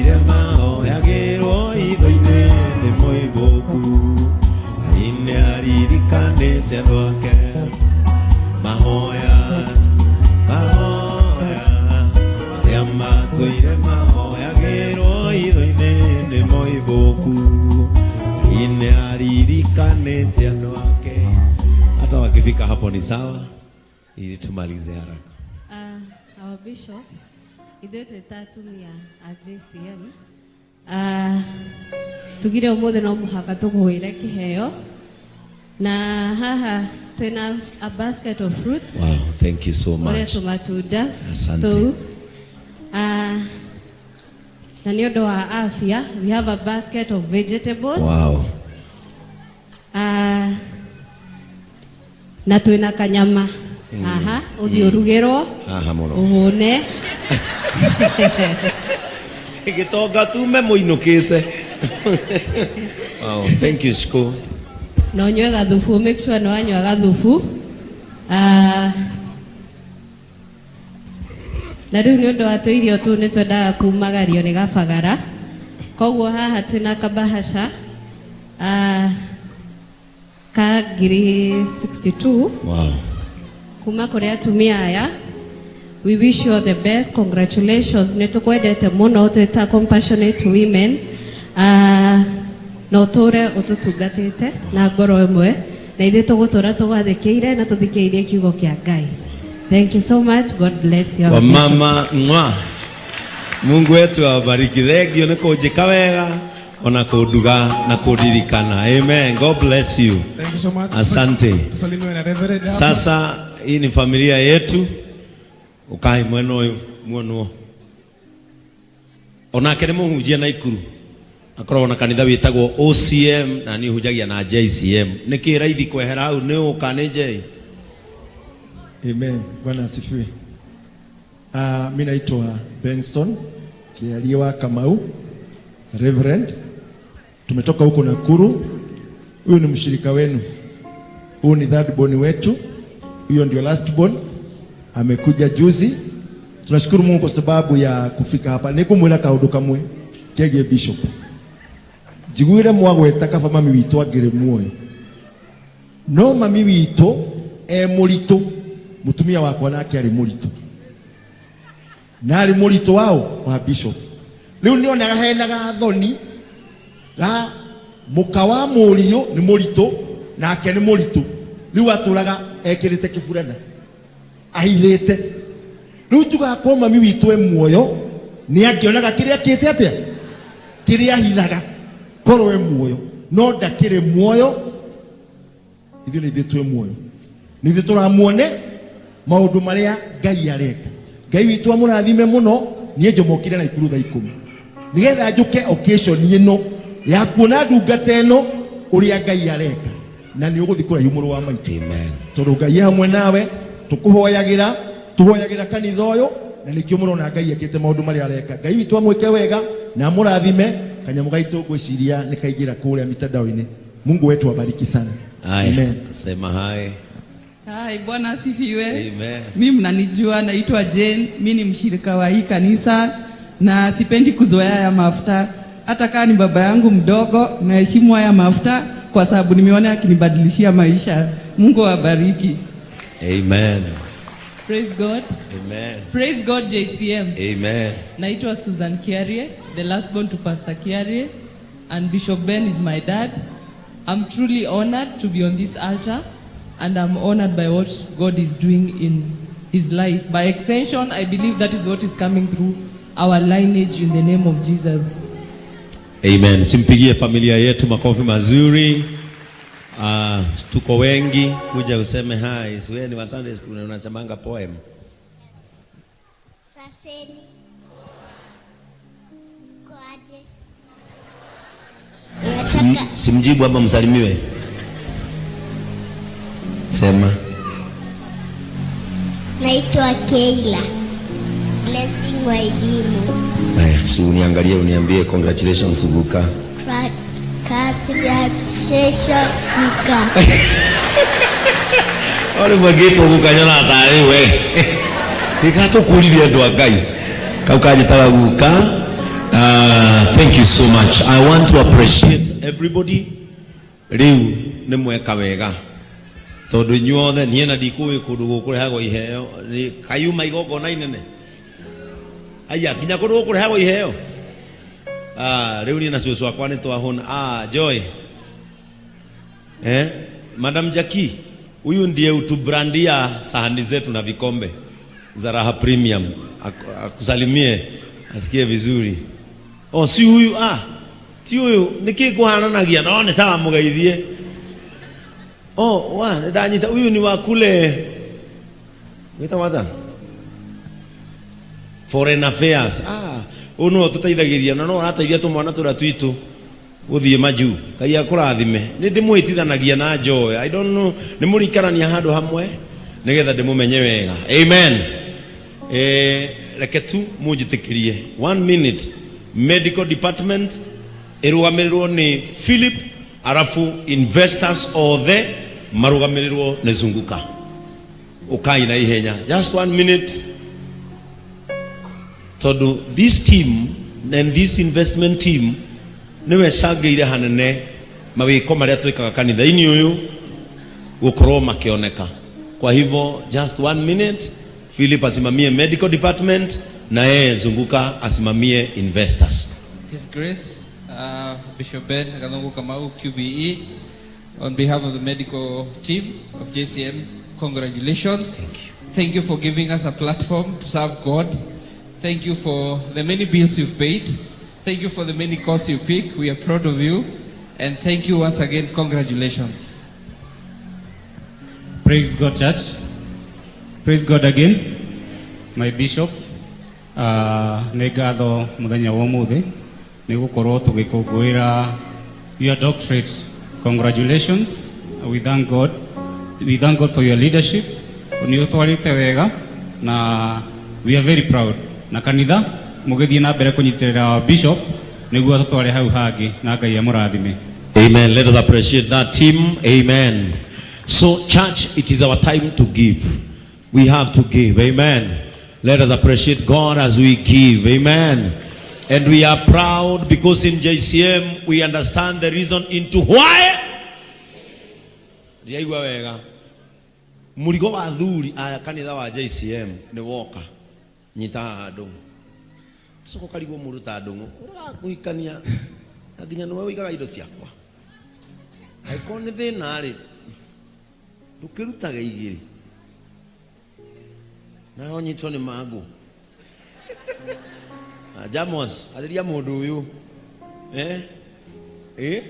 Matũire mahoyagĩrwo itho-inĩ nĩ mũigũku. Ngai nĩ aririkanĩte andũ ake. Mahoya, mahoya, marĩa matũire mahoyagĩrwo itho-inĩ nĩ mũigũku. Ngai nĩ aririkanĩte andũ ake. Hata wakifika hapo ni sawa, ili tumalize haraka. Our bishop, ithuĩ twĩ ta atumia a JCM, tugire ũmũthĩ no mũhaka tũgũĩre kĩheo na haha twĩna a basket of fruits. Wow, thank you so ũrĩa much. Tũmatunda Asante. tũu. Na nĩ ũndũ wa afya, we have a basket of vegetables. Na twĩna kanyama haha ũthiĩ ũrugĩrwo Haha mũno. Ũhũne. Gĩtonga tume mũinũkĩte. Wow, thank you, Shiko. Na ũnyue gathubu, make sure nĩ wanyua gathubu. Ah, na rĩu nĩ ũndũ wa tũirio tũu nĩ twendaga kumagario nĩ gabagara, koguo haha twĩna kabahasha, ka ngiri 62 kuma kũrĩ atumia aya. We wish you all the best. Congratulations, nĩ tũkwendete mũno twĩ ta Compassionate Women. Na ũtũre ũtũtungatĩte na ngoro ĩmwe na ithuĩ tũgũtũra tũgwathĩkĩire na tũthikĩrĩrie kiugo kĩa Ngai. Thank you so much. God bless you. Wamama mwa. Mungu wetu awabariki. Thank you nĩ kũnjĩka wega ona kũnduga na kũndirikana. Amen. God bless you. Thank you so much. Asante. Tusalimiwe na Reverend hapa. Sasa hii ni familia yetu. Ukai mwena ũyũ muonwo. Onake nĩ mũhunjia Naikuru. Akoragwo na kanitha wĩtagwo OCM na niĩ hunjagia na JCM. Nĩkĩ raithi kwehera hau nĩ ũka nĩ J? Amen. Bwana asifiwe. Mi naitwa Benson Kialiwa Kamau, Reverend. Tumetoka huko Nakuru. Huyu ni mshirika wenu. Huyu ni third born wetu. Huyo ndio last born. Amekuja juzi. Tunashukuru Mungu kwa sababu ya kufika hapa. Nikumwira kaundu kamwe kegie bishop. Njiguire mwagweta kaba mami witũ angĩrĩ muoyo. No mami witũ e mũritũ, mũtumia wakwa nake arĩ mũritũ. Na arĩ mũritũ wao wa bishop. Rĩu nĩonaga hena gathoni ga mũka wa mũriũ nĩ mũritũ nake nĩ mũritũ. Rĩu atũraga ekĩrĩte kĩburana ahithĩte. Rĩu njugaga korwo mami witũ e muoyo nĩ angĩonaga kĩrĩa kĩte atĩa kĩrĩa ahithaga korwo e muoyo, no ndakĩrĩ muoyo. Ithuĩ nĩ ithuĩ twĩ muoyo, nĩ ithuĩ tũramuone maũndũ marĩa Ngai areka. Ngai witũ amũrathime mũno. Niĩ njomokire Naikuru thaa 10 nĩgetha njũke occasion ĩno ya kuona ndungata ĩno ũrĩa Ngai areka, na nĩ ũgũthiĩ kũraihu mũrũ wa maitũ. Amen. Tondũ Ngai e hamwe nawe, tũkũhoyagĩra, tũhoyagĩra kanitha ũyũ, na nĩkĩo mũrona Ngai ekĩte maũndũ marĩa areka. Ngai witũ amwĩke wega na amũrathime. Kanyamũ gaitũ ngwĩciria nĩ kaingĩra kũrĩa mitandao-inĩ. Mungu wetu abariki sana. Haya. Amen. Sema hai. Hai, Bwana asifiwe. Amen. Mi mnanijua, naitwa Jane. Mi ni mshirika wa hii kanisa na sipendi kuzoea haya mafuta. Hata kama ni baba yangu mdogo, naheshimu haya mafuta kwa sababu nimeona akinibadilishia maisha. Mungu awabariki. Amen. Praise God. Amen. Praise God, JCM. Amen. Naitwa Susan Kiarie, the last born to Pastor Kiarie, and Bishop Ben is my dad. I'm truly honored to be on this altar, and I'm honored by what God is doing in his life. By extension, I believe that is what is coming through our lineage in the name of Jesus. Amen. Simpigie familia yetu makofi mazuri. Tuko wengi, kuja useme hi. Si wewe ni wa Sunday school na unasemanga poem. Saseni. Kwaje? Nataka Simjibu ama msalimiwe. Sema. Naitwa Keila. Blessing Wairimu. Haya, si uniangalie uniambie congratulations Guka. Congratulations, Guka. Ore mwangĩtwo guka nyona tarĩ we gĩgatũkũririe andũ a Ngai kau kanjĩtaga guka. Thank you so much. I want to appreciate everybody. Riu nĩ mweka wega tondũ inyuothe niĩ na ndikũĩ kũndũ gũkũrehagwo iheo. Nĩ kayuma igongona inene aya nginya kũndũ gũkũrehagwo iheo. Ah, rĩu niĩ na cũcũ akwa nĩ twahũna. Ah, Joy, eh, Madam Jackie, huyu ndiye utubrandia sahani zetu na vikombe za Raha Premium. Akusalimie asikie vizuri. Oh, si huyu, ah, ti huyu niki kuhananagia no nĩ sawa mũgeithie. Oh, wa ndanyita huyu ni wa kule wĩtagwo atĩa? Foreign Affairs. Ah, ũyũ nĩwe ũtũteithagĩria na no arateithia tũmwana tũrĩa twitũ gũthiĩ majuu. Ngai akũrathime. Nĩ ndĩmwĩtithanagia na Joy. I don't know, nĩ mũrĩikarania handũ hamwe nĩgetha ndĩmũmenye wega. Amen. Eh, reke tu mũnjĩtĩkĩrie one minute. Medical department ĩrũgamĩrĩrwo nĩ Philip, arafu investors othe marũgamĩrĩrwo nĩ Zunguka. Ũkai na ihenya, just one minute, tondũ this team and this investment team nĩwe cangĩire hanene mawĩko marĩa twĩkaga kanitha-inĩ ũyũ gũkorwo makĩoneka. Kwa hivyo just one minute, Philip asimamie medical department na yeye Zunguka asimamie investors. His Grace, Bishop Ben Gathungu Kamau, QBE, on behalf of the medical team of JCM, congratulations. Thank you. Thank you for giving us a platform to serve God. Thank you for the many bills you've paid. Thank you for the many calls you pick. We are proud of you. And thank you once again. Congratulations. Praise God, church. Praise God again. My bishop, nĩ ngatho mũthenya wa ũmũthĩ nĩ gũkorwo tũgĩkũngũĩra your doctorate. Congratulations. We thank God. We thank God for your leadership. Nĩ ũtwarĩte wega na we are very proud. Na kanitha mũgĩthiĩ na mbere kũnyitĩrĩra bishop nĩguo tũtware hau hangĩ na Ngai amũrathime. Amen. Let us appreciate that team. Amen. So, church, it is our time to give. We have to give. Amen. Let us appreciate God as we give. Amen. And we are proud because in JCM we understand the reason into why. Ndiaigua wega. Mũrigo wa athuri aya kanitha wa JCM nĩ woka nyita haha ndũng'ũ coka ũkarigwo mũndũ ta ndũng'ũ ũrĩa kũhikania na nginya nĩwe ũigaga indo ciakwa, angĩkorwo nĩ thĩna rĩ, ndũkĩrutage igĩrĩ na ũnyitwo nĩ mangũ. Ah, Jamos, arĩria mũndũ ũyũ, eh? Eh?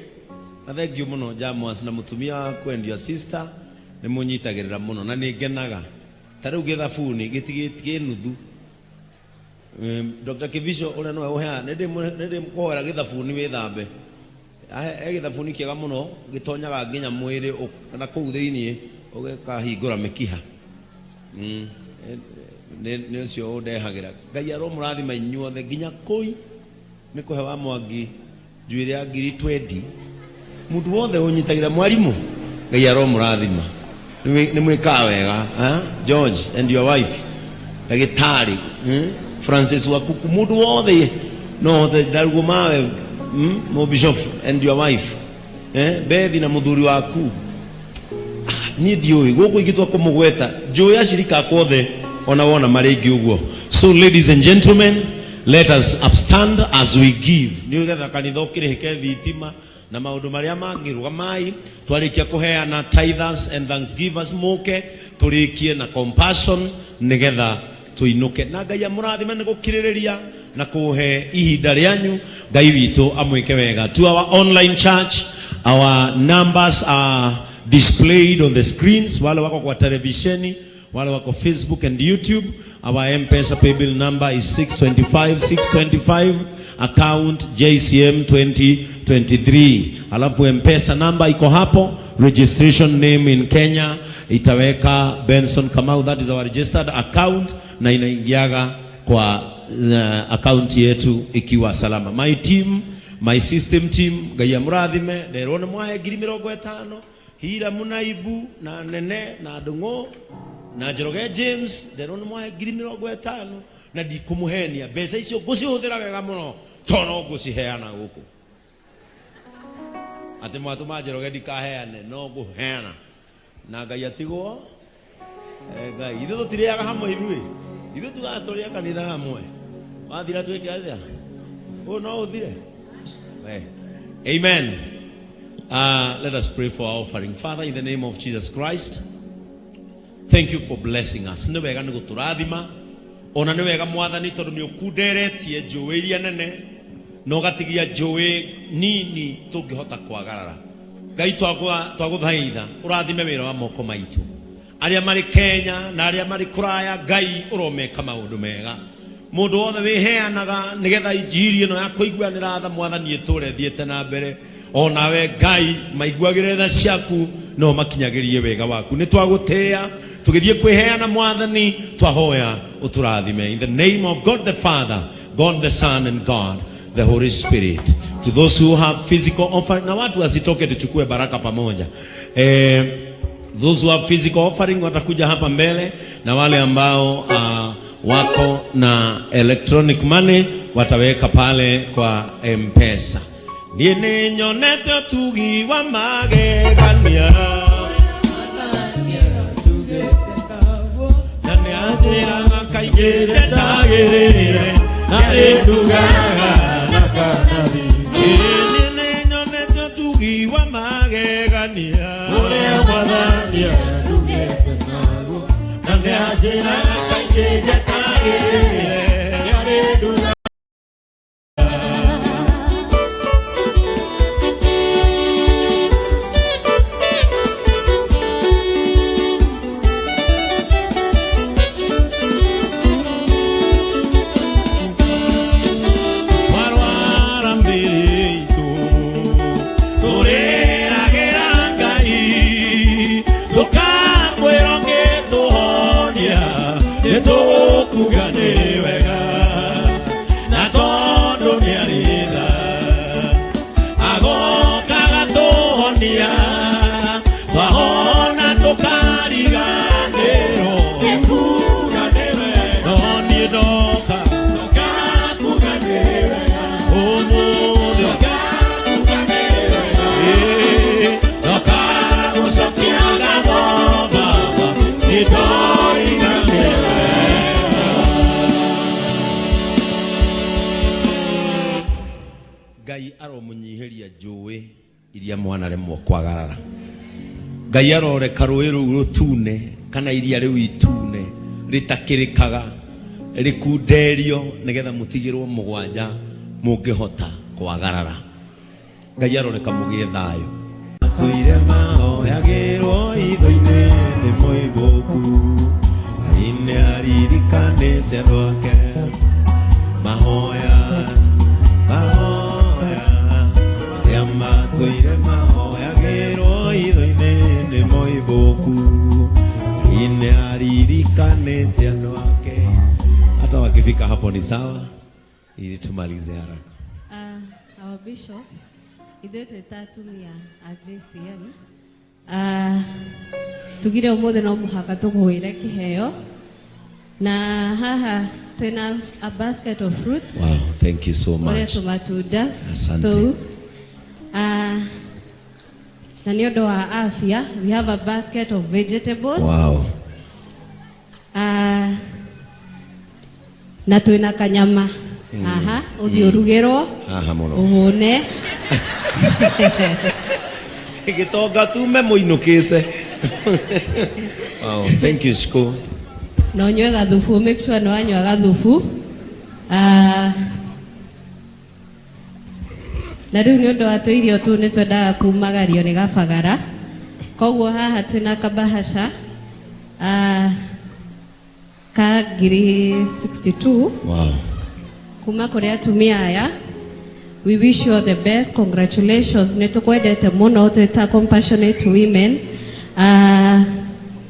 Na thank you mũno Jamos na mũtumia waku and your sister, nĩ mũnyitagĩrĩra mũno na nĩ ngenaga ta rĩu gĩthabuni gĩtigĩ nuthu. Dr. Kivisho ũrĩa nĩwe ũheaga nĩ ndĩmũkũhoera gĩthabuni wĩthambe. He gĩthabuni kĩega mũno gĩtonyaga nginya mwĩrĩ na kũu thĩiniĩ ũgĩkahingũra mĩkiha. Nĩ ũcio ũndehagĩra. Ngai aromũrathima inyuothe nginya kũi nĩ kũhe wa Mwangi njuĩrĩ ya ngiri 20 mũndũ wothe ũnyitagĩra mwarimũ Ngai aromũrathima. Nĩ mwĩkaga wega, ah? George and your wife, ndagĩtarĩ, Francis Wakuku, mũndũ wothe no hote ndarugwo mawe, Mũbishop and your wife, eh? Bethi na mũthuri waku. Niĩ ndiũĩ gũkũ ingĩtua kũmũgweta njũĩ acirika akwa othe ona wona marĩ aingĩ ũguo. So ladies and gentlemen, let us upstand as we give nĩgetha kanitha ũkĩrĩhĩke thitima na maũndũ marĩa mangĩ. Rũgamai twarĩkia kũheana tithers and thanksgivers, mũke tũrĩkie na compassion nĩgetha tũinũke na Ngai amũrathime nĩ gũkirĩrĩria na kũhe ihinda rĩanyu. Ngai witũ amwĩke wega. To our online church, our numbers are displayed on the screens. Wale wako kwa televisheni, wale wako Facebook and YouTube, our M-Pesa paybill number is 625 625, account JCM 2023. Alafu M-Pesa number iko hapo, registration name in Kenya itaweka Benson Kamau, that is our registered account, na inaingiaga kwa account yetu ikiwa salama. My team, my system team, Ngai amũrathime. Nderwo nĩ mwahe 50,000 hira munaibu na nene na ndũng'ũ na Njoroge James, nderwo nĩ mwahe 50,000 na ndikũmũhenia, mbeca icio ngũcihũthĩra wega mũno. To no ngũciheana gũkũ. Atĩ mwatũma Njoroge ndikaheane, no ngũheana. Na Ngai atigwo. Ngai, ithuĩ tũtirĩaga hamwe ithuĩ. Ithuĩ tugaga tũrĩe kanitha hamwe. Wathira twĩke atĩa? Ũyũ no ũthire? We. Amen. Let us pray for our offering. Father, in the name of Jesus Christ, thank you for blessing us. Nĩ wega nĩ gũtũrathima. Ona nĩ wega Mwathani tondũ nĩ ũkunderetie njũĩ iria nene na ũgatigia njũĩ nini tũngĩhota kwagarara. Ngai twagũthaitha ũrathime wĩra wa moko maitũ. Arĩa marĩ Kenya na arĩa marĩ kũraya Ngai ũromeka maũndũ mega. Mũndũ wothe wĩheanaga nĩgetha injiri ĩno ya kũiguanĩra tha Mwathani ĩtũre ĩthiĩte na mbere. Onawe Ngai maiguagĩre tha ciaku no makinyagĩrie wega waku. Nĩ twagũtĩĩa tũgĩthiĩ kwĩheana Mwathani, twahoya ũtũrathime. In the name of God the Father, God the Son and God the Holy Spirit. To those who have physical offering, na watu wasitoke tuchukue baraka pamoja. Those who have physical offering watakuja hapa mbele, na wale ambao wako na electronic money wataweka pale kwa M-Pesa. Niĩ nĩnyonete ũtugi wa magegania. Na nĩanjĩraga kaingĩ ndetagĩrĩre, na nĩndugaga na kanathi. Niĩ nĩnyonete ũtugi wa magegania. Ũrĩa Mwathani andugĩte naguo. Na nĩanjĩraga kaingĩ njetagĩrĩre, na nĩndugaga. Warwara mbĩrĩ itũ, tũrĩragĩra Ngai, tũkamwĩra ũngĩtũhonia, nĩtũkuga nĩ wega, na tondũ nĩarĩ tha, agoka agatũhonia, twahona tũkariganĩrwo, nĩkuga nĩ wega, no niĩ ndoka, Ndoka nĩ wega, ũmũthĩ ndoka nĩ wega, ndoka gũcokia ngatho Baba, nĩndoiga nĩ wega. Ngai aromũnyihĩria njũĩ iria mwanaremwo kwagarara. Ngai aroreka rũĩ rũu rũtune kana iria rĩu itune rĩtakĩrĩkaga rĩkunderio nĩgetha mũtigĩrwo mũgwanja mũngĩhota kwagarara. Ngai aroreka mũgĩe thayũ. Matũire mahoyagĩrwo itho-inĩ nĩ mũigũku, Ngai nĩaririkanĩte andũ ake. Mahoya, mahoya, arĩa matũire mahoyagĩrwo itho-inĩ nĩ mũigũku, Ngai nĩaririkanĩte andũ ake. Hata wakifika hapo ni sawa, ili tumalize haraka. Our bishop, ithuĩ twĩ ta atumia a JCM, tugire ũmũthĩ no mũhaka tũgũĩre kĩheo, na haha twĩna a basket of fruits. Wow, thank you so Ũrĩa much. tũmatunda Asante. tũu. Na nĩ ũndũ wa afya, we have a basket of vegetables. Wow. Na twĩna kanyama. Aha, ũthiĩ ũrugĩrwo, Haha mũno. ũhũne. Gĩtonga tume mũinũkĩte. Wow, thank you Shiko. Na ũnyue gathubu, make sure nĩ wanyua gathubu. Na rĩu nĩ ũndũ wa tũirio tũu nĩ twendaga kumagario nĩ gabagara. Koguo haha twĩna kabahasha, ka ngiri 62. Wow. Kuma kũrĩ atumia aya. We wish you all the best. Congratulations. Nĩ tũkwendete mũno twĩ ta Compassionate Women.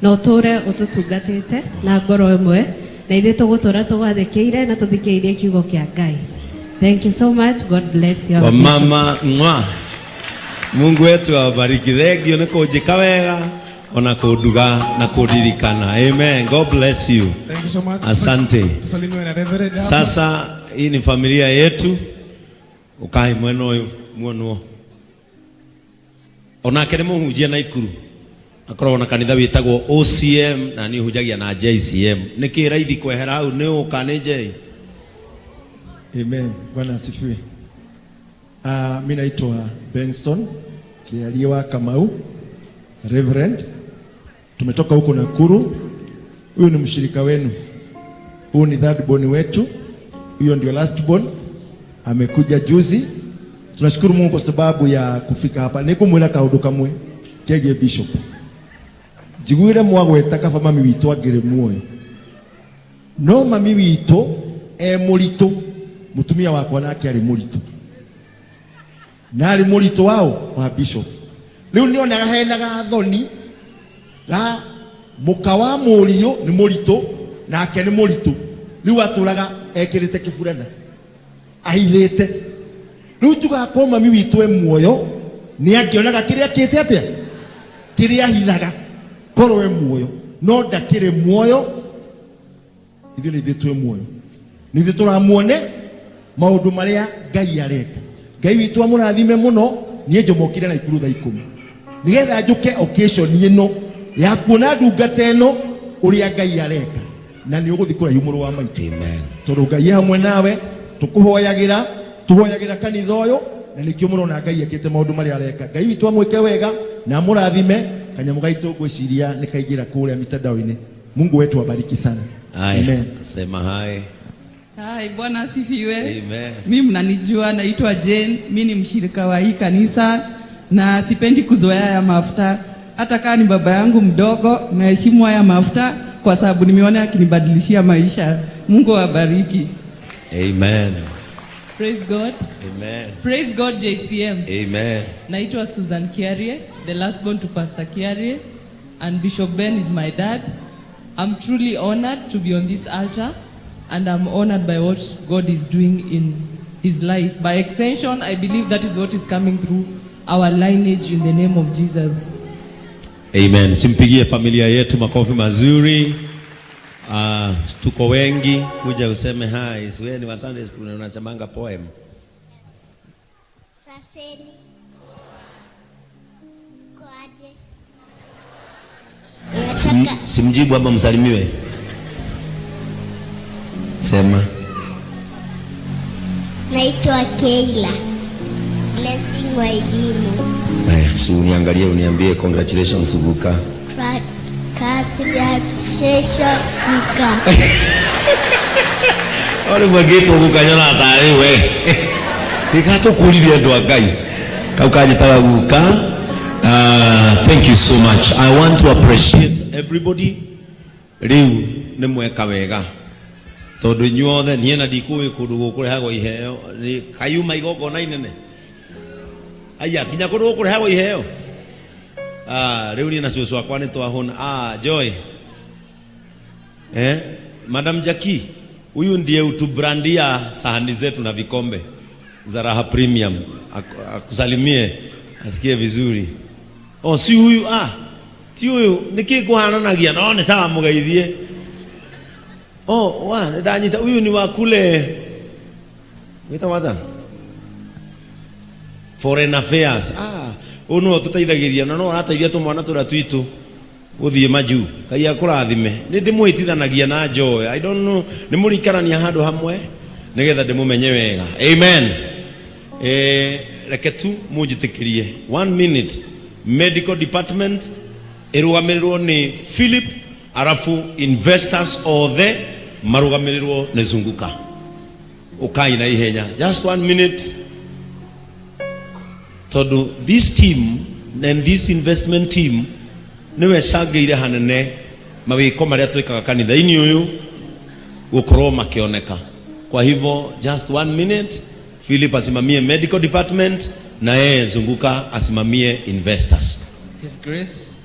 Na ũtũre ũtũtungatĩte na ngoro ĩmwe, na ithuĩ tũgũtũra tũgwathĩkĩire na tũthikĩrĩrie kiugo kĩa Ngai. Thank you so much. God bless you. Wamama mwa. Mungu wetu awabariki. Thank you nĩ kũnjĩka wega ona kũnduga na kũndirikana. Amen. God bless you. Thank you so much. Asante. Tusalimiwe na Reverend hapa. Sasa hii ni familia yetu. Ukai mwena ũyũ muonwo. Onake nĩ mũhunjia Naikuru. Akoragwo na kanitha wĩtagwo OCM na niĩ hunjagia na JCM. Nĩkĩ raithi kwehera hau nĩ ũka nĩ J? Amen. Bwana asifiwe. Mi naitwa Benson Kialiwa Kamau, Reverend. Tumetoka huko Nakuru. Huyu ni mshirika wenu. Huyu ni third born wetu. Huyo ndio last born. Amekuja juzi. Tunashukuru Mungu kwa sababu ya kufika hapa. Nikumwira kaundu kamwe kegie bishop. Njiguire mwagweta kaba mami witũ angĩrĩ muoyo. No mami witũ e mũritũ, mũtumia wakwa nake arĩ mũritũ. Na arĩ mũritũ wao wa bishop. Rĩu nĩonaga hena gathoni ga mũka wa mũriũ nĩ mũritũ nake nĩ mũritũ. Rĩu atũraga ekĩrĩte kĩburana ahithĩte. Rĩu njugaga korwo mami witũ e muoyo nĩ angĩonaga kĩrĩa akĩte atĩa, kĩrĩa ahithaga korwo e muoyo, no ndakĩrĩ muoyo. Ithuĩ nĩ ithuĩ twĩ muoyo, nĩ ithuĩ tũramuone maũndũ marĩa Ngai areka. Ngai witũ amũrathime mũno. Niĩ njomokire Naikuru thaa 10 nĩgetha njũke occasion ĩno ya kuona ndungata ĩno ũrĩa Ngai areka, na nĩ ũgũthiĩ kũraihu mũrũ wa maitũ. Amen. Tondũ Ngai e hamwe nawe, tũkũhoyagĩra, tũhoyagĩra kanitha ũyũ, na nĩkĩo mũrona Ngai ekĩte maũndũ marĩa areka. Ngai witũ amwĩke wega na amũrathime. Kanyamũ gaitũ ngwĩciria nĩ kaingĩra kũrĩa mitandao-inĩ. Mungu wetu abariki sana. Haya, Amen. sema hai. Hai, Bwana asifiwe. Amen. Mi mnanijua, naitwa Jane, mi ni mshirika wa hii kanisa na sipendi kuzoea haya mafuta. Hata kama ni baba yangu mdogo, naheshimu haya mafuta kwa sababu nimeona akinibadilishia maisha. Mungu awabariki. Amen. Praise God. Amen. Praise God JCM. Amen. Naitwa Susan Kiarie, the last born to Pastor Kiarie, and Bishop Ben is my dad. I'm truly honored to be on this altar, and I'm honored by what God is doing in his life. By extension, I believe that is what is coming through our lineage in the name of Jesus. Amen. Simpigie familia yetu makofi mazuri. Tuko wengi, kuja useme hi. Si wewe ni wa Sunday school na unasemanga poem. Saseni. Kwaje? Nataka Simjibu ama msalimiwe. Sema. Naitwa Keila. Blessing Wairimu. Haya, si uniangalie uniambie congratulations Guka. Congratulations Guka. Ore mwagĩtwo guka nyona tarĩ we. Gĩgatũkũririe andũ a Ngai. Kau kanjĩtaga guka. Thank you so much. I want to appreciate everybody. Rĩu nĩ mweka wega. Tondũ inyuothe niĩ na ndikũĩ kũndũ gũkũrehagwo iheo. Nĩ kayuma igongona inene. Aya, nginya kũndũ gũkũrehagwo iheo. Rĩu niĩ na cũcũ akwa nĩ twahũna. Joy. Madam Jackie, huyu ndiye utubrandia sahani zetu na vikombe za Raha Premium. Akusalimie asikie vizuri. Oh, si huyu, ti huyu niki kuhananagia no ni sawa mugeithie. Oh, wa ndanyita huyu ni wa kule wita waza Foreign Affairs. Ũyũ nĩwe ũtũteithagĩria na no arateithia tũmwana tũrĩa twitũ gũthiĩ majuu. Ngai akũrathime. Nĩ ndĩmwĩtithanagia na Joy. I don't know, nĩ mũrikarania handũ hamwe nĩgetha ndĩmũmenye wega. Amen. Reke tu mũnjĩtĩkĩrie 1 minute. Medical department ĩrũgamĩrĩrwo nĩ Philip, arafu investors othe marũgamĩrĩrwo nĩ Zunguka. Ũkai na ihenya. Just 1 minute. Tondu this team and this investment team niwe cangĩire hanene mawĩko marĩa twĩkaga kanitha-inĩ ũyũ gũkorwo makĩoneka. Kwa hivyo just 1 minute, Philip asimamie medical department na yeye Zunguka asimamie investors. His Grace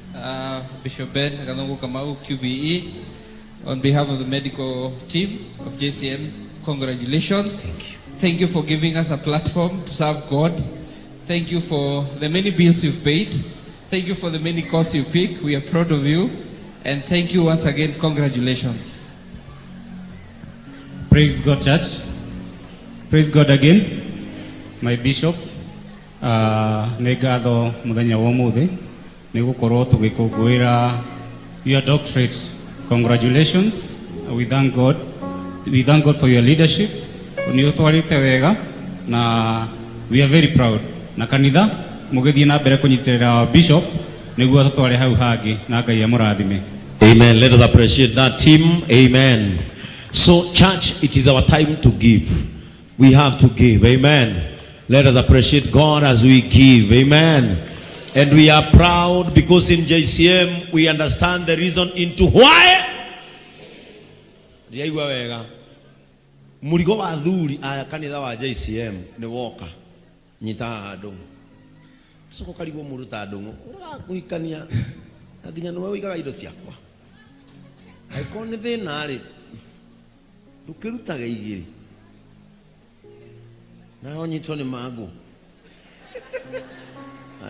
Bishop Ben Gathungu Kamau QBE, on behalf of the medical team of JCM, congratulations. Thank you. Thank you for giving us a platform to serve God. Thank you for the many bills you've paid. Thank you for the many calls you pick. We are proud of you. And thank you once again. Congratulations. Praise God, church. Praise God again. My bishop, nĩ ngatho mũthenya wa ũmũthĩ nĩ gũkorwo tũgĩkũngũĩra your doctorate. Congratulations. We thank God. We thank God for your leadership. Nĩ ũtwarĩte wega na we are very proud. Na kanitha mũgĩthiĩ na mbere kũnyitĩrĩra bishop nĩguo tũtware hau hangĩ na Ngai amũrathime. Amen. Let us appreciate that team. Amen. So, church, it is our time to give. We have to give. Amen. Let us appreciate God as we give. Amen. And we are proud because in JCM we understand the reason into why. Ndiaigua wega. Mũrigo wa athuri aya kanitha wa JCM nĩ woka nyita haha ndũng'ũ coka ũkarigwo mũndũ ta ndũng'ũ ũrĩa na nginya nĩwe ũigaga indo ciakwa angĩkorwo nĩ thĩna rĩ ndũkĩrutage igĩrĩ nawe ũnyitwo nĩ mangũ.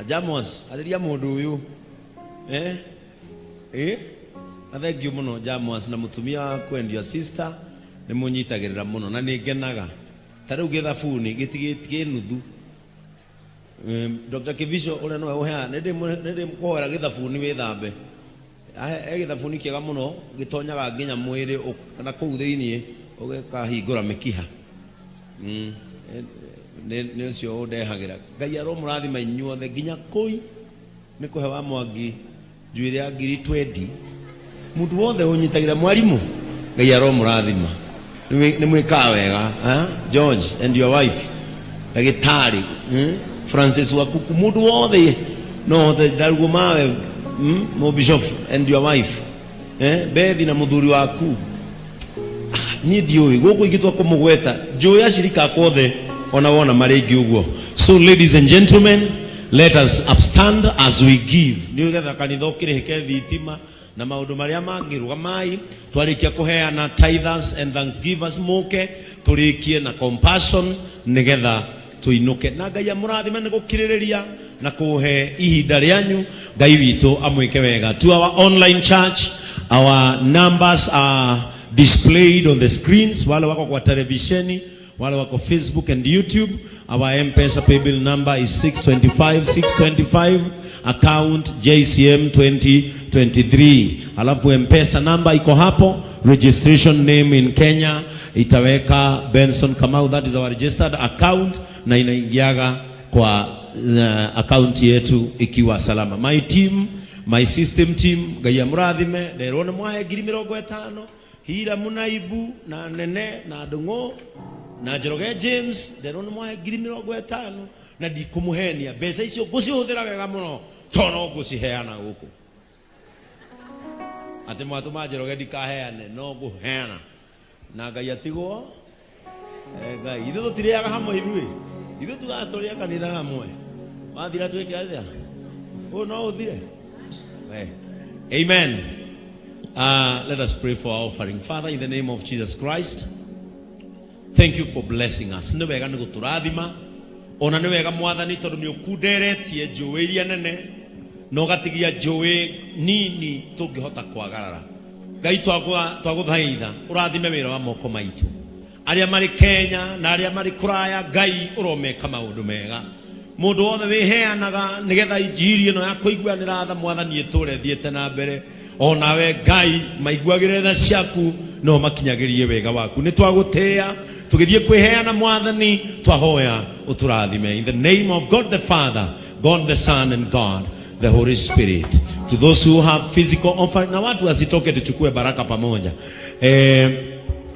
Jamos arĩria mũndũ ũyũ, eh? Eh? Na thank you mũno Jamos na mũtumia waku and your sister nĩ mũnyitagĩrĩra mũno na nĩ ngenaga ta rĩu gĩthabuni gĩtigĩtie nuthu. Dr. Kivisho ũrĩa nĩwe ũheaga nĩ ndĩmũkũhoera gĩthabuni wĩthambe. E gĩthabuni kĩega mũno gĩtonyaga nginya mwĩrĩ na kũu thĩiniĩ ũgĩkahingũra mĩkiha. Nĩ ũcio ũndehagĩra. Ngai aromũrathima inyuothe nginya kũi nĩ kũhe wa Mwangi njuĩrĩ ya ngiri 20. Mũndũ wothe ũnyitagĩra mwarimũ Ngai aromũrathima. Nĩ mwĩkaga wega, George and your wife ndagĩtarĩ, Francis Wakuku, mũndũ wothe no hote ndarugwo mawe, mo bishop and your wife, Bethi na mũthuri waku. Niĩ ndiũĩ gũkũ ingĩtua kũmũgweta njũĩ acirika akwa othe ona wona marĩ aingĩ ũguo. So ladies and gentlemen, let us upstand as we give nĩgetha kanitha ũkĩrĩhĩke thitima na maũndũ marĩa mangĩ. Rũgamai twarĩkia kũheana tithers and thanksgivers mũke tũrĩkie na compassion nĩgetha tũinũke na Ngai amũrathime nĩ gũkirĩrĩria na kũhe ihinda rĩanyu. Ngai witũ amwĩke wega. To our online church, our numbers are displayed on the screens. Wale wako kwa televisheni, wale wako Facebook and YouTube, our M-Pesa paybill number is 625 625, account JCM 2023. Alafu M-Pesa number iko hapo, registration name in Kenya itaweka Benson Kamau, that is our registered account, na inaingiaga kwa account yetu ikiwa salama. My team, my system team, Ngai amũrathime. Nderwo nĩ mwahe ngiri mĩrongo ĩtano hira munaibu na nene na ndũng'ũ na Njoroge James, nderwo nĩ mwahe ngiri mĩrongo ĩtano na ndikũmũhenia mbeca icio ngũcihũthĩra wega mũno to no ngũciheana gũkũ atĩ mwatũma Njoroge ndikaheane no ngũheana na Ngai atigwo. Ngai ithuĩ tũtirĩaga hamwe, ithuĩ tugaga tũrĩa kanitha hamwe wathira twĩke atĩa ũyũ no ũthire. Amen. Let us pray for our offering. Father, in the name of Jesus Christ, thank you for blessing us. Nĩ wega nĩ gũtũrathima ona nĩ wega mwathani tondũ nĩ ũkunderetie njũĩ iria nene na ũgatigia njũĩ nini tũngĩhota kwagarara. Ngai twagũthaitha ũrathime wĩra wa moko maitũ arĩa marĩ Kenya na arĩa marĩ kũraya. Ngai ũromeka maũndũ mega mũndũ wothe wĩheanaga nĩgetha injiri ĩno ya kũiguanĩra tha mwathani ĩtũre thiĩte na mbere. Onawe Ngai maiguagĩre tha ciaku no makinyagĩrie wega waku. Nĩ twagũtĩĩa tũgĩthiĩ kwĩheana mwathani, twahoya ũtũrathime. In the name of God the Father, God the Son and God the Holy Spirit. To those who have physical offering, na watu wasitoke, tuchukue baraka pamoja.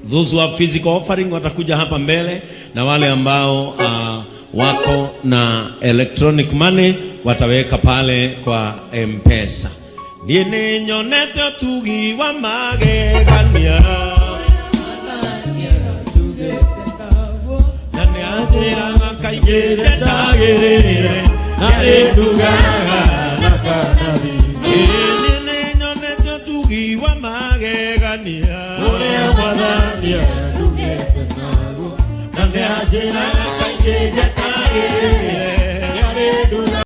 Those who have physical offering watakuja hapa mbele, na wale ambao wako na electronic money wataweka pale kwa M-Pesa. Niĩ nĩ nyonete ũtugi wa magegania na nĩ anjĩraga kaingĩ njetagĩrĩre na nĩndugaga na kanathi. Niĩ nĩ nyonete ũtugi wa magegania ũrĩa mwathani andugĩte naguo na nĩ anjĩraga kaingĩ njetagĩrĩre na nĩndugaga.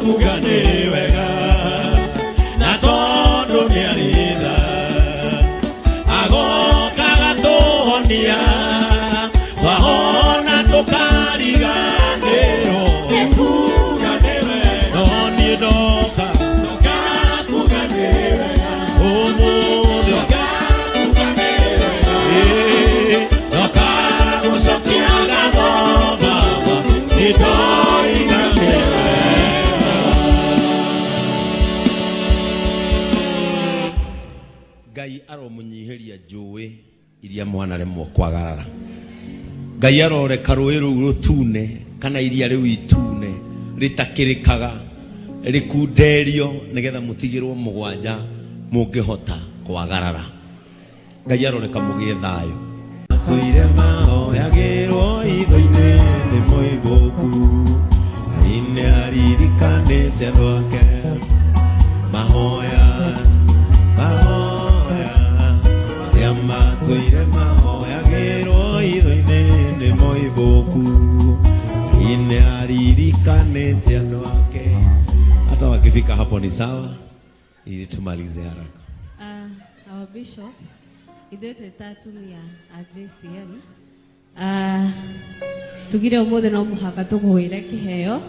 Kuga nĩ wega na tondũ nĩ arĩ tha agoka gatũhonia twahona tũkariganĩrwo nĩ kuga nĩ wega no niĩ ndoka ndoka kuga nĩ wega ũmũthĩ ndoka kuga nĩ wega ndoka gũcokia ngatho Baba nĩ ndoiga nĩ wega. Ngai aromunyihiria njũĩ iria mwanaremwo kwagarara. Ngai aroreka rũĩ rũu rũtune kana iria rĩu itune rĩtakĩrĩkaga rĩkunderio nĩgetha mũtigĩrwo mũgwanja mũngĩhota kwagarara. Ngai aroreka mũgĩe thayũ. Tũire mahoyagĩrwo itho-inĩ nĩ mũigũku Ngai nĩ aririkanĩte andũ ake mahoya mahoya arĩa matũire mahoyagĩrwo itho-inĩ nĩ mũigũku Ngai nĩ aririkanĩte andũ ake. Hata wakifika hapo ni sawa, ili tumalize haraka. Our bishop, ithuĩ twĩ ta atumia a JCM, tugire ũmũthĩ no mũhaka tũkũgĩre kĩheo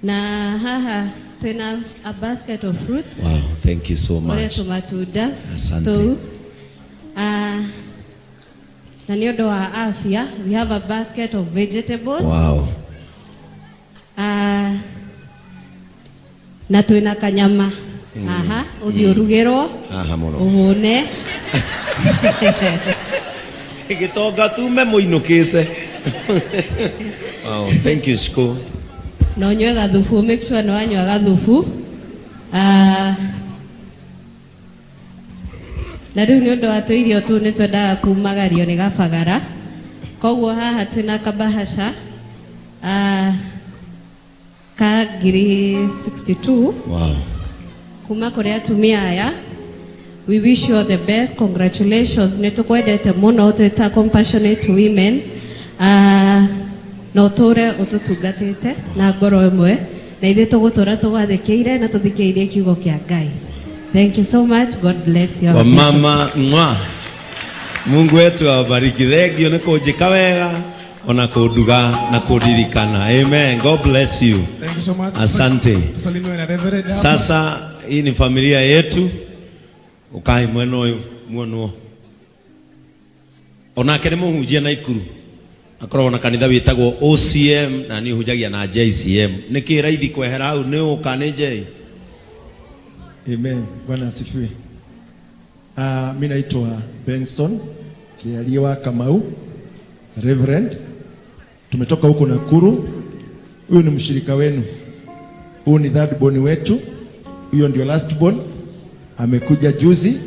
na haha twĩna a basket of fruits. Wow, thank you so ũrĩa much. Tũmatunda Asante. tũu. Na nĩ ũndũ wa afya we have a basket of vegetables. Na twĩna kanyama haha ũthiĩ ũrugĩrwo Haha mũno. Ũhũne. Gĩtonga tume mũinũkĩte. Wow, thank you, Shiko. Na ũnyue gathubu, make sure nĩ wanyua gathubu. Na rĩu nĩ ũndũ wa tũirio tũu nĩ twendaga kumagario nĩ gabagara koguo haha twĩna kabahasha ka 62,000 kuma kũrĩ atumia aya. We wish you all the best. Congratulations, nĩ tũkwendete mũno twĩ ta Compassionate Women, na ũtũre ũtũtungatĩte na ngoro ĩmwe na ithuĩ tũgũtũra tũgwathĩkĩire na tũthikĩirie kiugo kĩa Ngai. Thank you so much. God bless you. Wamama mwa. Mungu wetu awabariki. Thengio nĩ kũnjĩka wega ona kũnduga na kũndirikana. Amen. God bless you. Thank you so much. Asante. Tusalimiwe na Reverend hapa. Sasa hii ni familia yetu. Ukai mwena ũyũ muonwo. Onake nĩ mũhunjia Naikuru. Akoragwo na kanitha wĩtagwo OCM na niĩ hunjagia na JCM. Nĩkĩ raithi kwehera hau nĩ ũka nĩ J? Amen. Bwana asifiwe. Mi naitwa Benson Kialiwa Kamau, Reverend. Tumetoka huko Nakuru. Huyu ni mshirika wenu. Huyu ni third born wetu. Huyo ndio last born. Amekuja juzi.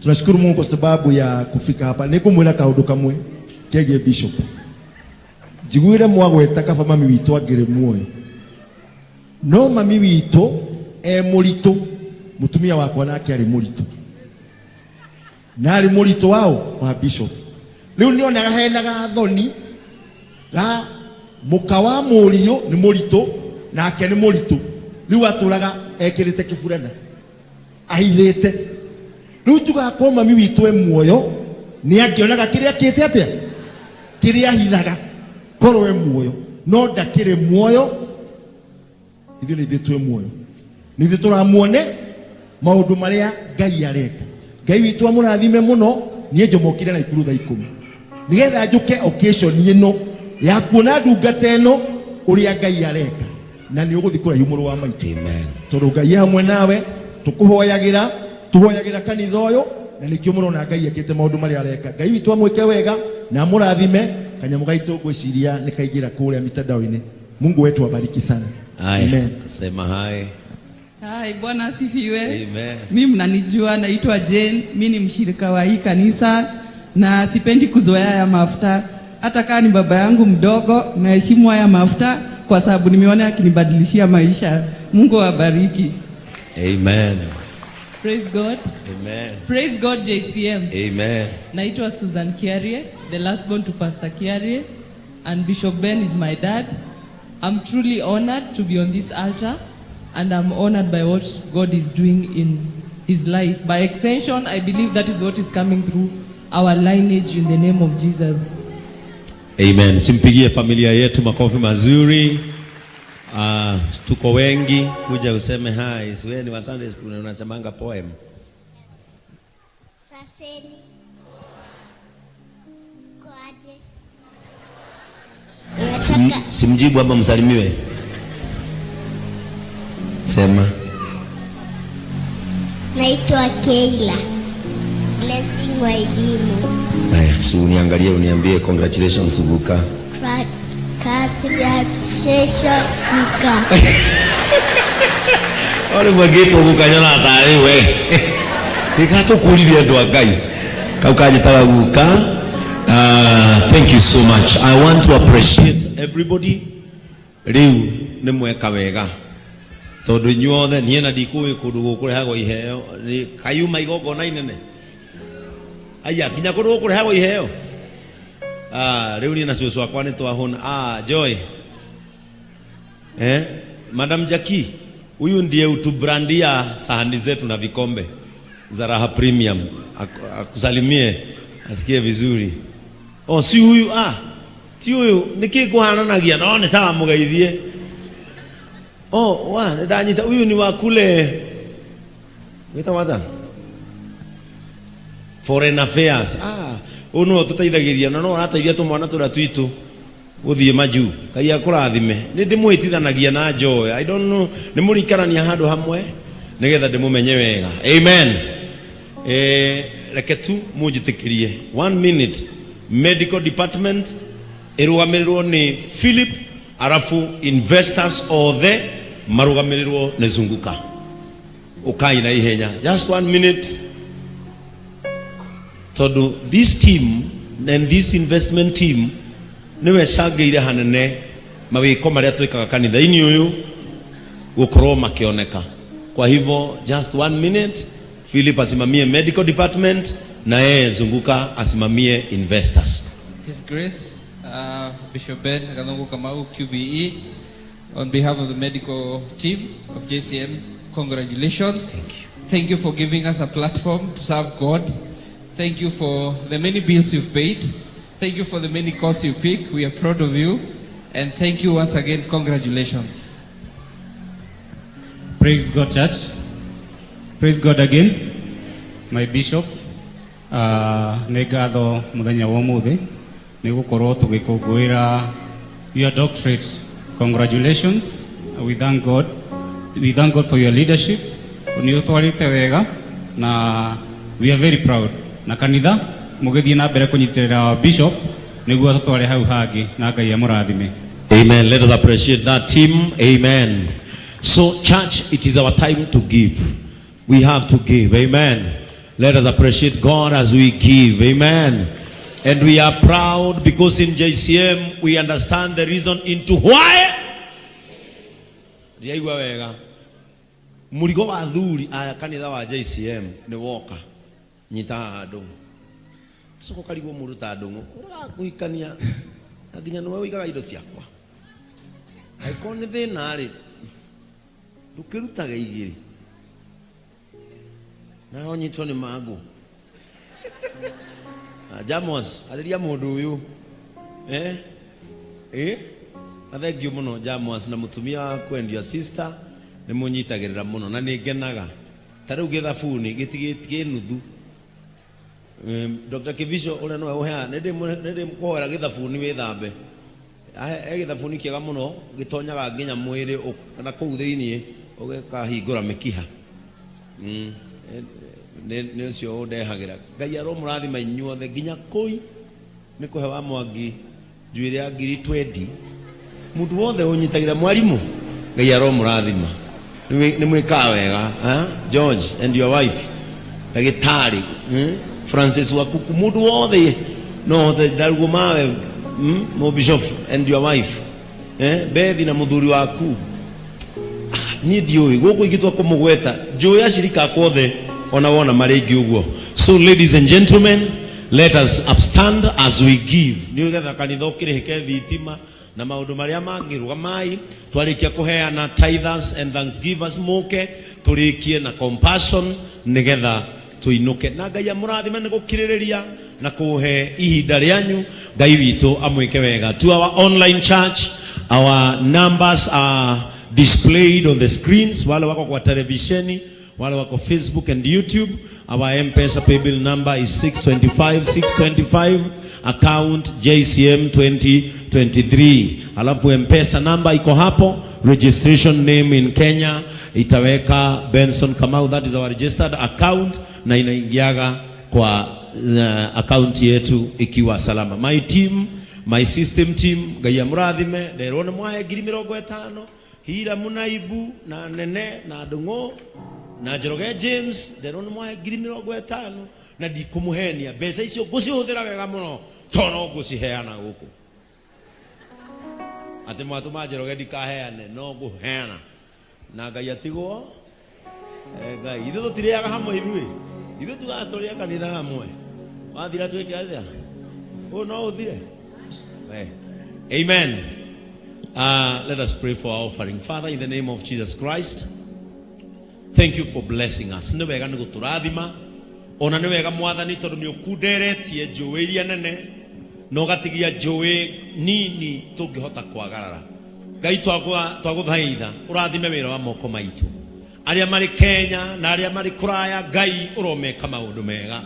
Tunashukuru Mungu kwa sababu ya kufika hapa. Nikumwira kaundu kamwe kegie bishop. Njiguire mwagweta kaba mami witũ angĩrĩ muoyo. No mami witũ e mũritũ, mũtumia wakwa nake arĩ mũritũ. Na arĩ mũritũ wao wa bishop. Rĩu nĩonaga hena gathoni ga mũka wa mũriũ nĩ mũritũ nake nĩ mũritũ. Rĩu atũraga ekĩrĩte kĩburana ahithĩte. Rĩu njugaga korwo mami witũ e muoyo nĩ angĩonaga kĩrĩa akĩte atĩa kĩrĩa ahithaga korwo e muoyo no ndakĩrĩ muoyo. Ithuĩ nĩ ithuĩ twĩ muoyo nĩ ithuĩ tũramuone maũndũ marĩa Ngai areka. Ngai witũ amũrathime mũno. Niĩ njomokire Naikuru thaa 10 nĩgetha njũke occasion ĩno ya kuona ndungata ĩno ũrĩa Ngai areka na nĩ ũgũthiĩ kũraihu mũrũ wa maitũ. Amen. Tondũ Ngai e hamwe nawe tũkũhoyagĩra tũhoyagĩra kanitha ũyũ na nĩkĩo mũrona Ngai ekĩte maũndũ marĩa areka. Ngai witũ amwĩke wega na amũrathime. Kanyamũ gaitũ ngwĩciria nĩ kaingĩra kũrĩa mitandao-inĩ. Mungu wetu abariki sana. Haya. Amen. Sema hai. Hai, Bwana asifiwe. Amen. Mi mnanijua, naitwa Jane, mi ni mshirika wa hii kanisa na sipendi kuzoea haya mafuta. Hata kama ni baba yangu mdogo, naheshimu haya mafuta kwa sababu nimeona akinibadilishia maisha. Mungu awabariki. Amen. Praise God. Amen. Praise God, JCM. Amen. Naitwa Susan Kiarie, the last born to Pastor Kiarie, and Bishop Ben is my dad. I'm truly honored to be on this altar, and I'm honored by what God is doing in his life. By extension, I believe that is what is coming through our lineage in the name of Jesus. Amen. Simpigie familia yetu makofi mazuri. Tuko wengi, kuja useme hi. Si wewe ni wa Sunday school na unasemanga poem. Saseni. Kwaje? Nataka Simjibu ama msalimiwe. Sema. Naitwa Keila. Blessing Wairimu. Haya, si uniangalie uniambie congratulations Guka. Congratulations Guka. Ore mwagĩtwo guka nyona tarĩ we gĩgatũkũririe andũ a Ngai kau kanjĩtaga guka. Thank you so much. I want to appreciate everybody. Rĩu nĩ mweka wega tondũ inyuothe niĩ na ndikũĩ kũndũ gũkũrehagwo iheo Nĩ- kayuma igongona inene aya nginya kũndũ gũkũrehagwo iheo. Ah, rĩu niĩ na cũcũ akwa nĩ twahũna. Ah, Joy, eh? Madam Jackie, huyu ndiye utubrandia sahani zetu na vikombe za Raha Premium. Akusalimie asikie vizuri. Oh, si huyu ah. Ti huyu niki kuhananagia no ni sawa mugeithie. Oh, wa ndanyita huyu ni wa kule. Wita waza? Foreign Affairs. Ah, ũyũ nĩwe ũtũteithagĩria na no arateithia tũmwana tũrĩa twitũ gũthiĩ majuu. Ngai akũrathime. Nĩ ndĩmwĩtithanagia na Joy. I don't know, nĩ mũrĩikarania handũ hamwe nĩgetha ndĩmũmenye wega. Amen. Reke tu mũnjĩtĩkĩrie one minute. Medical department ĩrũgamĩrĩrwo nĩ Philip, arafu investors othe marũgamĩrĩrwo nĩ Zunguka. Ũkai na ihenya, just one minute, tondũ this team and this investment team nĩwe cangĩire hanene mawĩko marĩa twĩkaga kanitha-inĩ ũyũ gũkorwo makĩoneka. Kwa hivyo just one minute, Philip asimamie medical department na yeye Zunguka asimamie investors. His Grace, Bishop Ben Gathungu Kamau, QBE, on behalf of the medical team of JCM, congratulations. Thank you. Thank you for giving us a platform to serve God. Thank you for the many bills you've paid. Thank you for the many calls you pick. We are proud of you. And thank you once again. Congratulations. Praise God, church. Praise God again. My bishop, nĩ ngatho mũthenya wa ũmũthĩ nĩ gũkorwo tũgĩkũngũĩra your doctorate. Congratulations. We thank God. We thank God for your leadership. Nĩ ũtwarĩte wega na we are very proud. Na kanitha mũgĩthiĩ na mbere kũnyitĩrĩra bishop nĩguo tũtware hau hangĩ na Ngai amũrathime. Amen. Let us appreciate that team. Amen. So, church, it is our time to give. We have to give. Amen. Let us appreciate God as we give. Amen. And we are proud because in JCM we understand the reason into why. Ndiaigua wega. Mũrigo wa athuri aya kanitha wa JCM nĩ woka nyita haha ndũng'ũ coka ũkarigwo mũndũ ta ndũng'ũ ũrĩa na nginya nĩwe ũigaga indo ciakwa angĩkorwo nĩ thĩna rĩ ndũkĩrutage igĩrĩ na ũnyitwo nĩ mangũ. Ah, Jamos, arĩria mũndũ ũyũ, eh? Eh? Na thank you mũno Jamos na mũtumia waku and your sister nĩ mũnyitagĩrĩra mũno na nĩ ngenaga ta rĩu gĩthabuni gĩtigĩtie nuthu. Dr. Kivisho ũrĩa nĩwe ũheaga nĩ ndĩmũkũhoera gĩthabuni wĩthambe. He gĩthabuni kĩega mũno gĩtonyaga nginya mwĩrĩ na kũu thĩiniĩ ũgĩkahingũra mĩkiha. Nĩ ũcio ũndehagĩra. Ngai aromũrathima inyuothe nginya kũi nĩ kũhe wa Mwangi njuĩrĩ ya ngiri 20 mũndũ wothe ũnyitagĩra mwarimũ Ngai aromũrathima. Nĩ mwĩkaga wega, eh? George and your wife, ndagĩtarĩ, Francis Wakuku, mũndũ wothe no hote ndarugwo mawe, Mũbishop and your wife, eh? Bethi na mũthuri waku. Niĩ ndiũĩ gũkũ ingĩtua kũmũgweta njũĩ acirika akwa othe ona wona marĩ aingĩ ũguo. So ladies and gentlemen, let us upstand as we give nĩ getha kanitha ũkĩrĩhĩke thitima. Na maũndũ marĩa mangĩ rũgamai twarĩkia kũheana tithers and thanksgivers mũke tũrĩkie na compassion nĩgetha tũinũke na Ngai amũrathime nĩ gũkirĩrĩria na kũhe ihinda rĩanyu. Ngai witũ amwĩke wega. To our online church, our numbers are displayed on the screens. Wale wako kwa televisheni, wale wako Facebook and YouTube, our M-Pesa paybill number is 625 625, account JCM 2023. Alafu M-Pesa number iko hapo, registration name in Kenya itaweka Benson Kamau, that is our registered account, na inaingiaga kwa account yetu ikiwa salama. My team, my system team, Ngai amurathime, nderwo nĩ mwahe 50,000, Hira Munaibu na Nene na Ndung'u na Njoroge James, nderwo nĩ mwahe 50,000 na ndikũmũhenia, mbeca icio ngũcihũthĩra wega mũno to no ngũciheana gũkũ atĩ mwatũma Njoroge ndikaheane, no ngũheana na Ngai atigwo. Ngai ithuĩ tũtirĩaga hamwe, ithuĩ tugaga tũrĩe kanitha hamwe, wathira twĩke atĩa? Ũyũ no ũthire. Amen. Let us pray for our offering. Father, in the name of Jesus Christ, thank you for blessing us. Nĩ wega nĩ gũtũrathima ona nĩ wega Mwathani tondũ nĩ ũkunderetie njũĩ iria nene na ũgatigia njũĩ nini tũngĩhota kwagarara. Ngai twagũthaitha ũrathime wĩra wa moko maitũ, arĩa marĩ Kenya na arĩa marĩ kũraya. Ngai ũromeka maũndũ mega,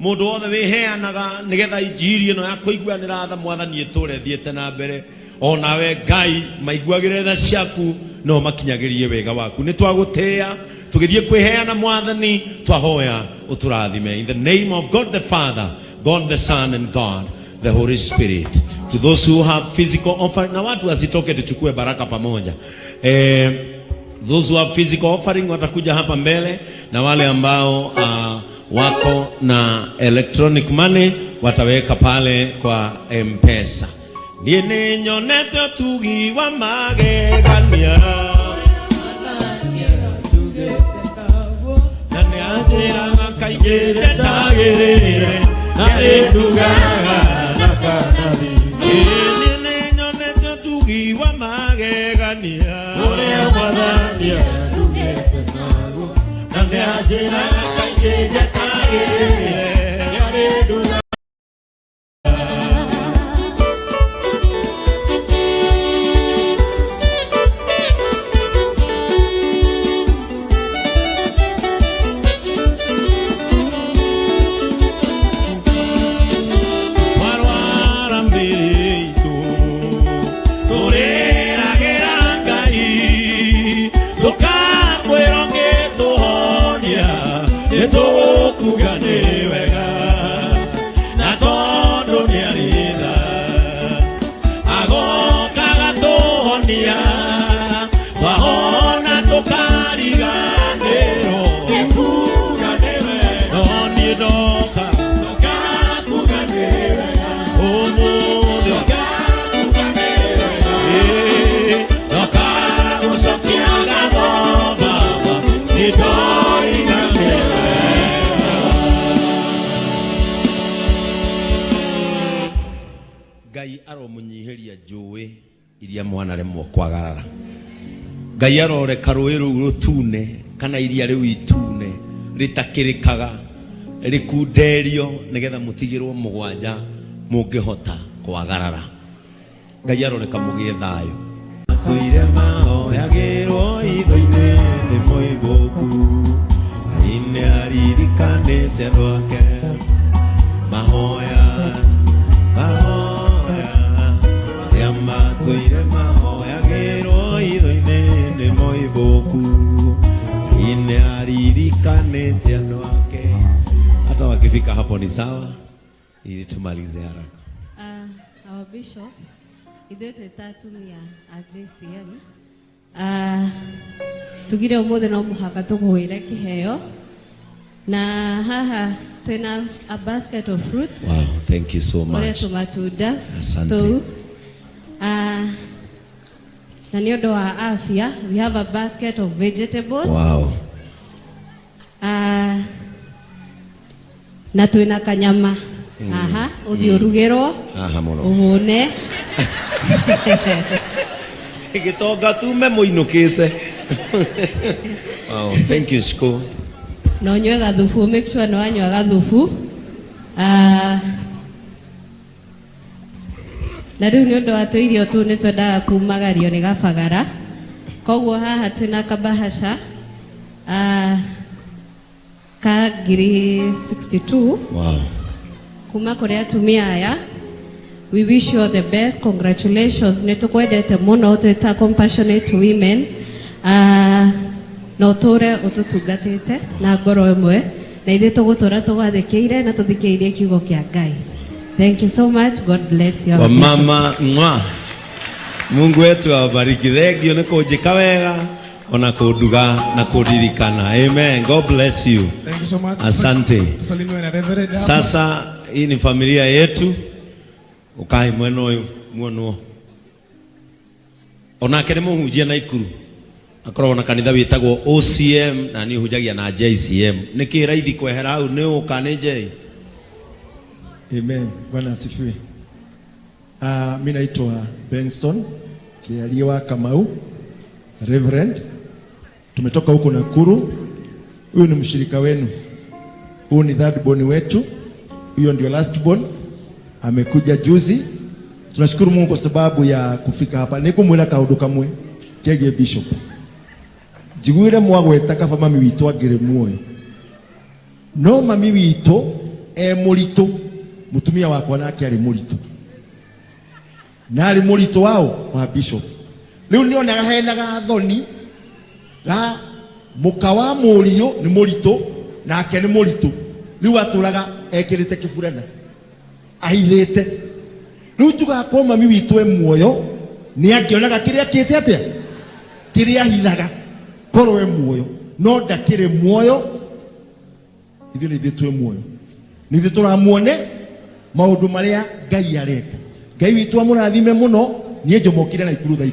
mũndũ wothe wĩheanaga nĩgetha injiri ĩno ya kũiguanĩra tha Mwathani ĩtũre thiĩte na mbere, onawe Ngai maiguagĩre tha ciaku no makinyagĩrie wega waku. Nĩ twagũtĩĩa tũgĩthiĩ kwĩheana Mwathani, twahoya ũtũrathime. In the name of God the Father, God the Son and God the Holy Spirit. To those who have physical offering, na watu wasitoke, tuchukue baraka pamoja. Those who have physical offering watakuja hapa mbele, na wale ambao wako na electronic money wataweka pale kwa M-Pesa. Niĩ nĩ nyonete ũtugi wa magegania na nĩ anjĩraga kaingĩ ndetagĩrĩre na nĩndugaga na kanathi. Niĩ nĩ nyonete ũtugi wa magegania ũrĩa Mwathani andugĩte naguo na nĩ anjĩraga kaingĩ njetagĩrĩre na nĩndugaga. Twarwara mbere itũ tũrĩragĩra Ngai tũkamwĩra ũngĩtũhonia nĩtũkuga nĩ wega, na tondũ nĩarĩ tha agokaga tũhonia, twahona tũkariganĩrwo nĩkuga nĩ wega. No niĩ ndoka ndoka nĩ wega ũmũthĩ, ndoka nĩ wega, ndoka gũcokia ngatho Baba, nĩ ndoiga nĩ wega. Ngai aromũnyihĩria njũĩ iria mwanaremwo kwagarara. Ngai aroreka rũĩ rũu rũtune kana iria rĩu itune rĩtakĩrĩkaga rĩkunderio nĩgetha mũtigĩrwo mũgwanja mũngĩhota kwagarara. Ngai aroreka mũgĩe thayũ. Matũire mahoyagĩrwo itho-inĩ nĩ mũigũku, Ngai nĩ aririkanĩte rwake mahoya, mahoya arĩa matũire mahoyagĩrwo itho-inĩ nĩ mũigũku, Ngai nĩ aririkanĩte andũ ake. Hata wakifika hapo ni sawa, ili tumalize haraka. Our bishop, ithuĩ twĩ ta atumia a JCM, tugire ũmũthĩ no mũhaka tũgũĩre kĩheo, na haha twĩna a basket of fruits. Wow, thank you so ũrĩa much. Tũmatunda Asante. tũu. Na nĩ ũndũ wa afya, we have a basket of vegetables. Na twĩna kanyama aha ũthiĩ ũrugĩrwo Haha mũno. Ũhũne. Gĩtonga tume mũinũkĩte. Wow, thank you Shiko. Na ũnyue gathubu, make sure nĩ wanyua gathubu. Ah, na rĩu nĩ ũndũ wa tũirio tũu nĩ twendaga kumagario nĩ gabagara, koguo haha twĩna kabahasha ka ngiri 62 kuma kũrĩ atumia aya. We wish you all the best, congratulations. Nĩ tũkwendete mũno twĩ ta Compassionate Women, na ũtũre ũtũtungatĩte na ngoro ĩmwe, na ithuĩ tũgũtũra tũgwathĩkĩire na tũthikĩrĩrie kiugo kĩa Ngai. Thank you so much. God bless you. Wamama mwa. Mungu wetu awabariki. Thank you nĩ kũnjĩka wega ona kũnduga na kũndirikana. Amen. God bless you. Thank you so much. Asante. Tusalimiwe na Reverend hapa. Sasa hii ni familia yetu. Ukai mwena ũyũ muonwo. Onake nĩ mũhunjia Naikuru. Akoragwo na kanitha wĩtagwo OCM na niĩ hunjagia na JCM. Nĩkĩ raithi kwehera hau nĩ ũka nĩ J? Amen. Bwana asifiwe. Mi naitwa Benson Kialiwa Kamau, Reverend. Tumetoka huko Nakuru. Huyu ni mshirika wenu. Huyu ni third born wetu. Huyo ndio last born. Amekuja juzi. Tunashukuru Mungu kwa sababu ya kufika hapa. Nikumwira kaundu kamwe kegie bishop. Njiguire mwagweta kaba mami witũ angĩrĩ muoyo. No mami witũ e mũritũ, mũtumia wakwa nake arĩ mũritũ. Na arĩ mũritũ wao wa bishop. Rĩu nĩonaga hena gathoni ga mũka wa mũriũ nĩ mũritũ nake nĩ mũritũ. Rĩu atũraga ekĩrĩte kĩburana ahithĩte. Rĩu tugaga korwo mami witũ e muoyo nĩ angĩonaga kĩrĩa kĩte atĩa, kĩrĩa ahithaga korwo e muoyo, no ndakĩrĩ muoyo. Ithuĩ nĩ ithuĩ twĩ muoyo, nĩ ithuĩ tũramuone maũndũ marĩa Ngai areka. Ngai witũ amũrathime mũno. Niĩ njomokire Naikuru thaa 10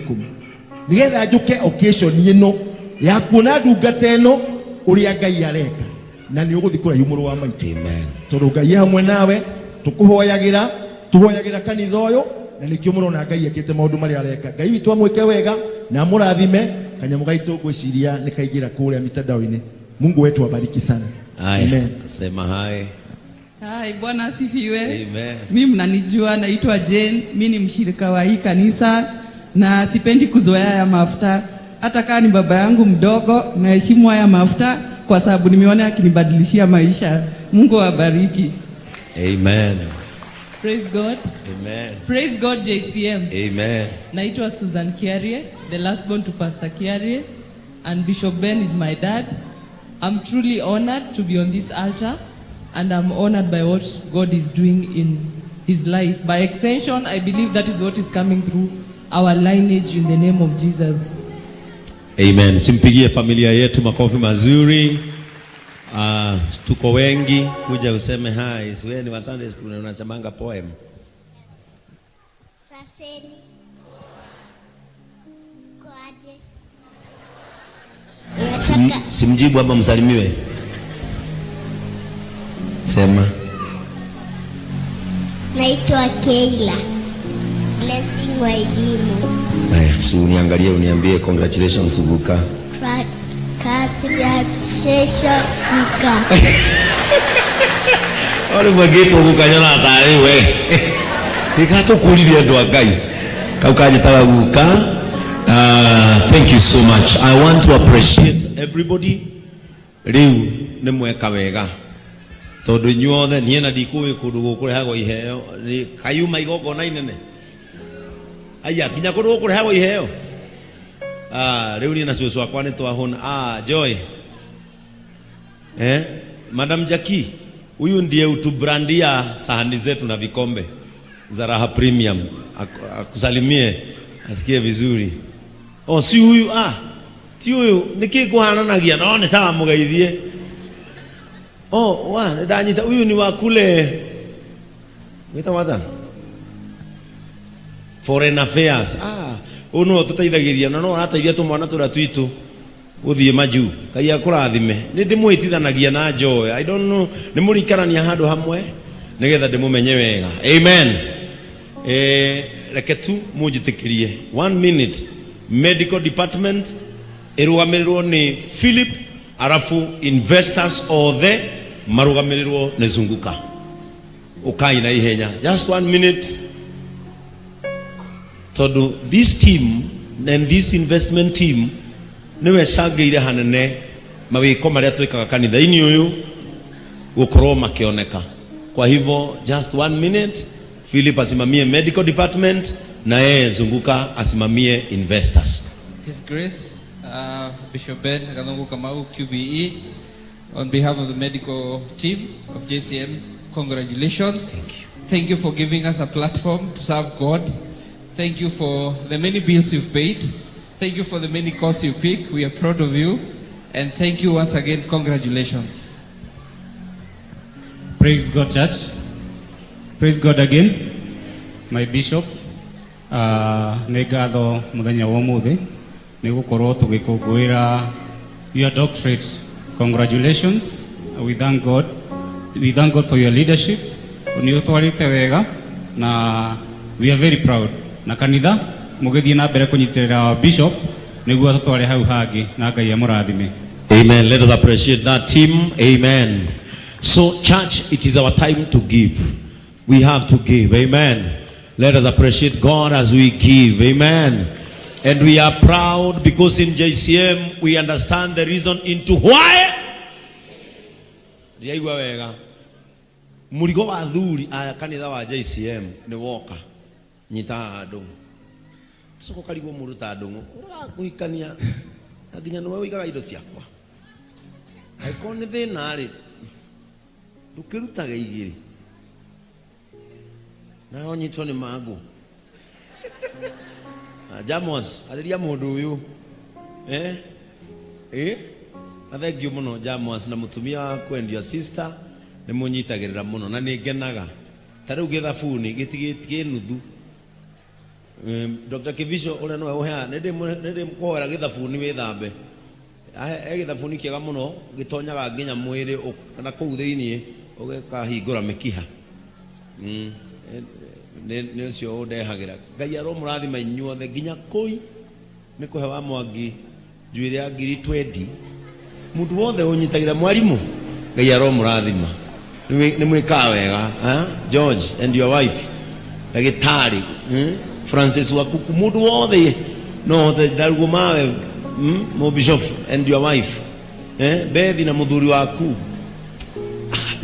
nĩgetha njũke occasion ĩno ya kuona ndungata ĩno ũrĩa Ngai areka, na nĩ ũgũthiĩ kũraihu mũrũ wa maitũ. Amen. Tondũ Ngai e hamwe nawe, tũkũhoyagĩra, tũhoyagĩra kanitha ũyũ, na nĩkĩo mũrona Ngai ekĩte maũndũ marĩa areka. Ngai witũ amwĩke wega na amũrathime. Kanyamũ gaitũ ngwĩciria nĩ kaingĩra kũrĩa mitandao-inĩ. Mungu wetu abariki sana. Haya. Amen. Sema hai. Hai, Bwana asifiwe. Amen. Mi mnanijua, naitwa Jane, mi ni mshirika wa hii kanisa na sipendi kuzoea haya mafuta. Hata kama ni baba yangu mdogo, naheshimu haya mafuta kwa sababu nimeona akinibadilishia maisha. Mungu awabariki. Amen. Praise God. Amen. Praise God, JCM. Amen. Naitwa Susan Kiarie, the last born to Pastor Kiarie, and Bishop Ben is my dad. I'm truly honored to be on this altar, and I'm honored by what God is doing in his life. By extension, I believe that is what is coming through our lineage in the name of Jesus. Amen. Simpigie familia yetu makofi mazuri. Tuko wengi, kuja useme hi. Si wewe ni wa Sunday school na unasemanga poem. Saseni. Kwaje? Nataka Simjibu ama msalimiwe. Sema. Naitwa Keila. Blessing Wairimu. Haya, si uniangalie uniambie congratulations Guka. Congratulations Guka. Ori mwagĩtwo guka nyona tarĩ we. Gĩgatũkũririe andũ a Ngai. Kau kanjĩtaga guka. Thank you so much. I want to appreciate everybody. Rĩu nĩ mweka wega. Tondũ inyuothe niĩ na ndikũĩ kũndũ gũkũrehagwo iheo. Nĩ kayuma igongona inene. Aya, nginya kũndũ gũkũrehagwo iheo. Rĩu niĩ na cũcũ akwa nĩ twahũna. Joy. Madam Jackie, huyu ndiye utubrandia sahani zetu na vikombe za Raha Premium. Akusalimie asikie vizuri. Oh, si huyu, si huyu niki kuhananagia no ni sawa mugeithie. Oh, wa ndanyita huyu ni wa kule. Wita waza? Foreign Affairs. Ũyũ nĩwe ũtũteithagia na no arateithia tũmwana tũrĩa twitũ gũthiĩ majuu. Ngai akũrathime. Nĩ ndĩmwĩtithanagia na Joy. I don't know, nĩ mũrĩikarania handũ hamwe nĩgetha ndĩmũmenye wega. Amen. Reke tu munjitikirie one minute. Medical department irugamirĩrwo nĩ Philip, arafu investors othe marugamirĩrwo nĩ Zunguka. Ukai na ihenya, just one minute, tondu this team and this investment team niwe cangĩire hanene mawĩko marĩa twĩkaga kanitha-inĩ ũyũ gũkorwo makĩoneka. Kwa hivyo just one minute, Philip asimamie medical department na yeye Zunguka asimamie investors. His Grace, Bishop Ben Gathungu Kamau, QBE, on behalf of the medical team of JCM, congratulations. Thank you. Thank you for giving us a platform to serve God. Thank you for the many bills you've paid. Thank you for the many calls you pick. We are proud of you. And thank you once again. Congratulations. Praise God, church. Praise God again. My bishop, nĩ ngatho mũthenya wa ũmũthĩ nĩ gũkorwo tũgĩkũngũĩra your doctorate. Congratulations. We thank God. We thank God for your leadership. Nĩ ũtwarĩte wega na we are very proud. Na kanitha mũgĩthiĩ na mbere kũnyitĩrĩra bishop nĩguo tũtware hau hangĩ na Ngai amũrathime. Amen. Let us appreciate that team. Amen. So, church, it is our time to give. We have to give. Amen. Let us appreciate God as we give. Amen. And we are proud because in JCM we understand the reason into why. Ndiaigua wega. Mũrigo wa athuri aya kanitha wa JCM nĩ woka nyita haha ndũng'ũ, coka ũkarigwo mũndũ ta ndũng'ũ ũrĩa na nginya nĩwe ũigaga indo ciakwa, angĩkorwo nĩ thĩna rĩ, ndũkĩrutage igĩrĩ na ũnyitwo nĩ mangũ. Jamos, arĩria mũndũ ũyũ, eh? Eh? Na thank you mũno Jamos na mũtumia waku and your sister, nĩ mũnyitagĩrĩra mũno na nĩ ngenaga. Ta rĩu gĩthabuni gĩtigĩ nuthu. Dr. Kivisho ũrĩa nĩwe ũheaga, nĩ ndĩmũkũhoera gĩthabuni wĩthambe. He gĩthabuni kĩega mũno gĩtonyaga nginya mwĩrĩ na kũu thĩiniĩ ũgĩkahingũra mĩkiha. Nĩ ũcio ũndehagĩra. Ngai aromũrathima inyuothe nginya kũi nĩ kũhe wa Mwangi njuĩrĩ ya ngiri 20. Mũndũ wothe ũnyitagĩra mwarimũ, Ngai aromũrathima. Nĩ mwĩkaga wega, eh? George and your wife, ndagĩtarĩ, Francis Wakuku, mũndũ wothe no hote ndarugwo mawe, Mũbishop and your wife, eh? Bethi na mũthuri waku.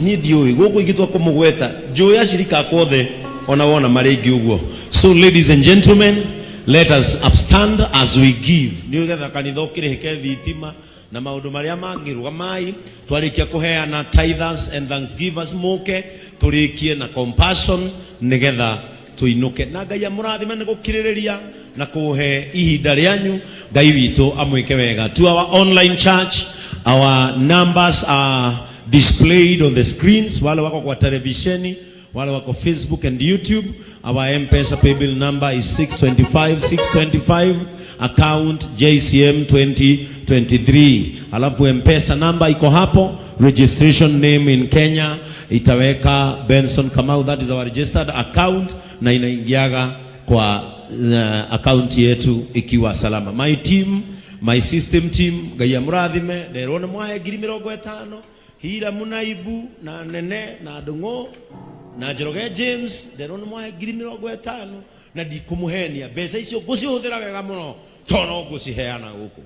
Niĩ ndiũĩ gũkũ ingĩtua kũmũgweta, njũĩ acirika akwa othe ona wona marĩ aingĩ ũguo. So ladies and gentlemen, let us upstand as we give nĩgetha kanitha ũkĩrĩhĩke thitima na maũndũ marĩa mangĩ. Rũgamai twarĩkia kũheana tithers and thanksgivers, mũke tũrĩkie na compassion nĩgetha tũinũke, na Ngai amũrathime nĩ gũkirĩrĩria na kũhe ihinda rĩanyu. Ngai witũ amwĩke wega. To our online church, our numbers are displayed on the screens. Wale wako kwa televisheni, wale wako Facebook and YouTube, our M-Pesa paybill number is 625 625, account JCM 2023. Alafu M-Pesa number iko hapo, registration name in Kenya itaweka Benson Kamau, that is our registered account, na inaingiaga kwa account yetu ikiwa salama. My team, my system team, Ngai amũrathime. Nderwo nĩ mwahe 50,000, Hira Munaibu na Nene na Ndũng'ũ na Njoroge James, nderwo nĩ mwahe 50,000, na ndikũmũhenia, mbeca icio ngũcihũthĩra wega mũno to no ngũciheana gũkũ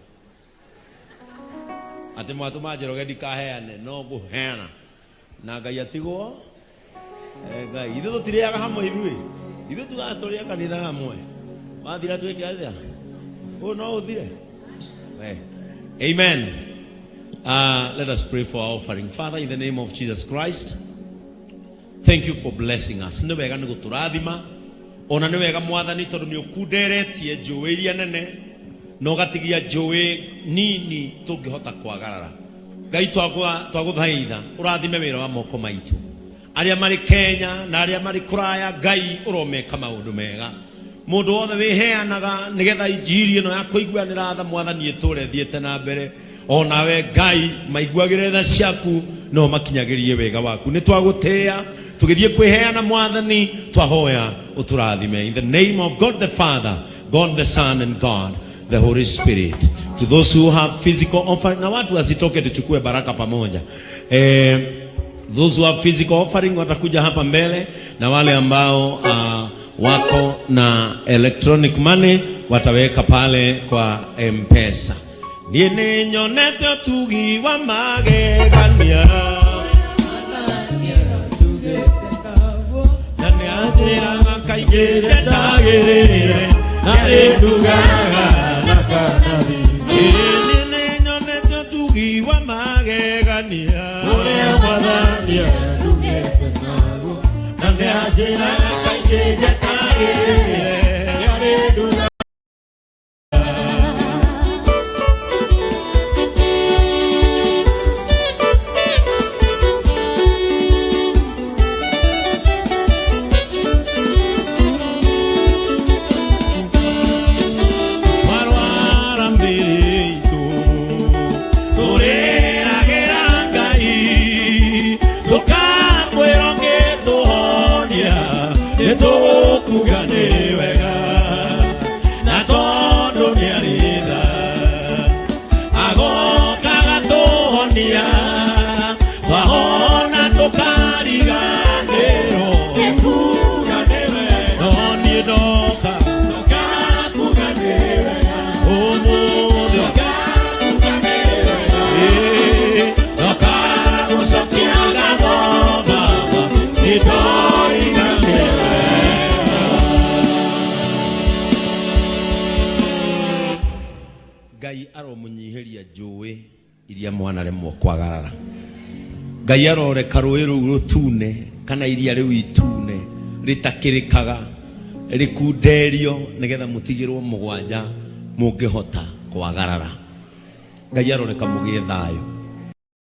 atĩ mwatũma Njoroge ndikaheane, no ngũheana na Ngai atigwo. Ngai ithuĩ tũtirĩaga hamwe, ithuĩ tugaga tũrĩe kanitha hamwe, wathira twĩke atĩa? Ũyũ no ũthire. Amen. Let us pray for our offering. Father, in the name of Jesus Christ, thank you for blessing us. Nĩ wega nĩ gũtũrathima ona nĩ wega Mwathani, tondũ nĩ ũkunderetie njũĩ iria nene na ũgatigia njũĩ nini tũngĩhota kwagarara. Ngai, twagũthaitha ũrathime wĩra wa moko maitũ, arĩa marĩ Kenya na arĩa marĩ kũraya. Ngai, ũromeka maũndũ mega, mũndũ wothe wĩheanaga nĩgetha injiri ĩno ya kũiguanĩra tha, Mwathani, ĩtũre thiĩte na mbere. Onawe Ngai, maiguagĩre tha ciaku no makinyagĩrie wega waku. Nĩ twagũtĩĩa. Tũgĩthiĩ kwĩheana Mwathani, twahoya ũtũrathime. In the name of God the Father, God the Son and God the Holy Spirit. To those who have physical offering, na watu wasitoke, tuchukue baraka pamoja. Those who have physical offering watakuja hapa mbele, na wale ambao wako na electronic money wataweka pale kwa M-Pesa. Niĩ nĩnyonete ũtugi wa magegania, na nĩanjĩraga kaingĩ ndetagĩrĩre, na nĩndugaga na kanathi. Niĩ nĩnyonete ũtugi wa magegania, ũrĩa Mwathani andugĩte naguo, na nĩanjĩraga kaingĩ njetagĩrĩre, na nĩndugaga. Marwara mbere itũ, tũrĩragĩra Ngai, tũkamwĩra ũngĩtũhonia, nĩtũkuga nĩ wega, na tondũ nĩarĩ tha, agoka agatũhonia, twahona tũkariganĩrwo nĩkuga nĩ wega. No niĩ ndoka ndoka nĩ wega, ũmũthĩ ndoka nĩ wega, ndoka gũcokia ngatho Baba, nĩndoiga nĩ wega. Ngai aromũnyihĩria njũĩ iria mwanaremwo kwagarara. Ngai aroreka rũĩ rũu rũtune kana iria rĩu itune rĩtakĩrĩkaga rĩkunderio nĩgetha mũtigĩrwo mũgwanja mũngĩhota kwagarara. Ngai aroreka mũgĩe thayũ.